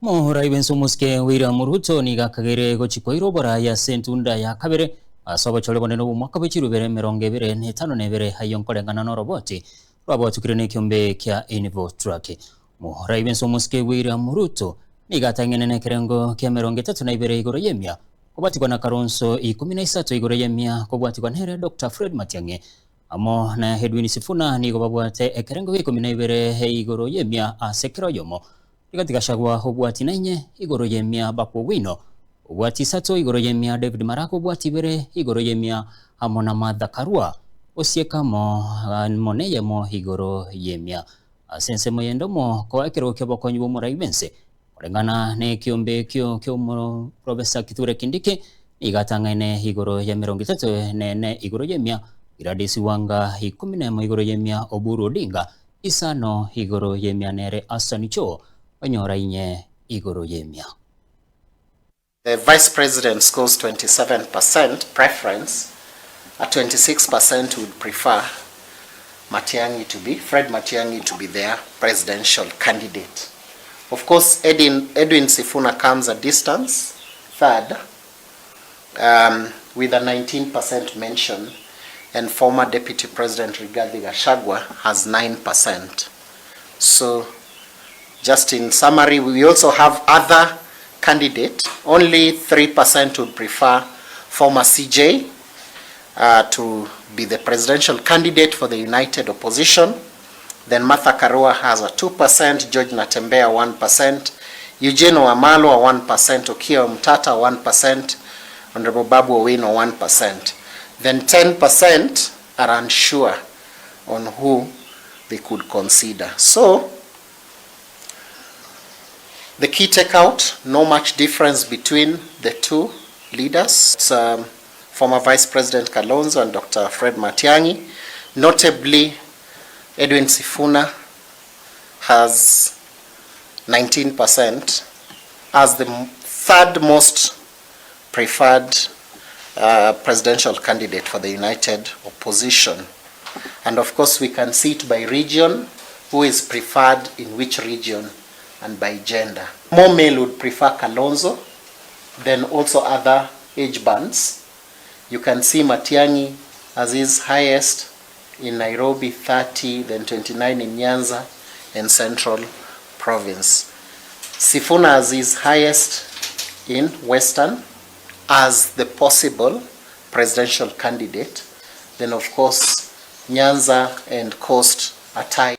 Omorai bw'ense omosike William Ruto nigo akageire gochia koira oborai ase entunda ya kabere ase obochore obonene bw'omwaka bwe chirubere 2052 ayio nkoreng'ana noroboti rwabotukire nekiombe kia Infotrack. Omorai bw'ense omosike William Ruto nigo atang'ene nekerengo kia 32 igoro y'emia kobwatigwa na Kalonzo 13 igoro y'emia kobwatigwa nere Doctor Fred Matiang'i amo na Edwin Sifuna nigo babwate ekerengo gia 12 igoro y'emia ase kera oyomo. Rigathi Gachagua obwati nainye igoro y'emia Babu Owino obwati isato igoro y'emia David Maraga obwati ibere igoro y'emia amo na Martha Karua osieka amo amo neyemo igoro y'emia. Ase ensemo yende omokoa ekerogo ki'obokonyi bw'omorai bw'ense koreng'ana nekiombe ekio ki'omoprofesa Kithure Kindiki nigo atang'aine igoro ya 34 igoro y'emia Gladys Wanga 11 igoro y'emia Oburu Odinga Isano igoro y'emia nere Hassan Joho onyora inye igoro y'emia. The Vice President scores 27% preference, a 26% would prefer Matiang'i to be, Fred Matiang'i to be their presidential candidate. Of course, Edwin, Edwin Sifuna comes a distance, third, um, with a 19% mention, and former Deputy President Rigathi Gachagua has 9%. So, just in summary, we also have other candidate. Only 3% would prefer former CJ uh, to be the presidential candidate for the united opposition. Then Martha Karua has a 2%, George Natembeya 1%, Eugene Wamalwa 1%, Okiya Omtatah 1%, Honorable Babu Owino 1%. Then 10% are unsure on who they could consider. So the key takeout, no much difference between the two leaders. It's, um, former Vice President Kalonzo and Dr. Fred Matiang'i. Notably, Edwin Sifuna has 19% as the third most preferred uh, presidential candidate for the united opposition. And of course, we can see it by region, who is preferred in which region, and by gender. More male would prefer Kalonzo than also other age bands. You can see Matiang'i as his highest in Nairobi 30, then 29 in Nyanza and Central Province. Sifuna as his highest in Western as the possible presidential candidate. Then of course Nyanza and Coast are tied.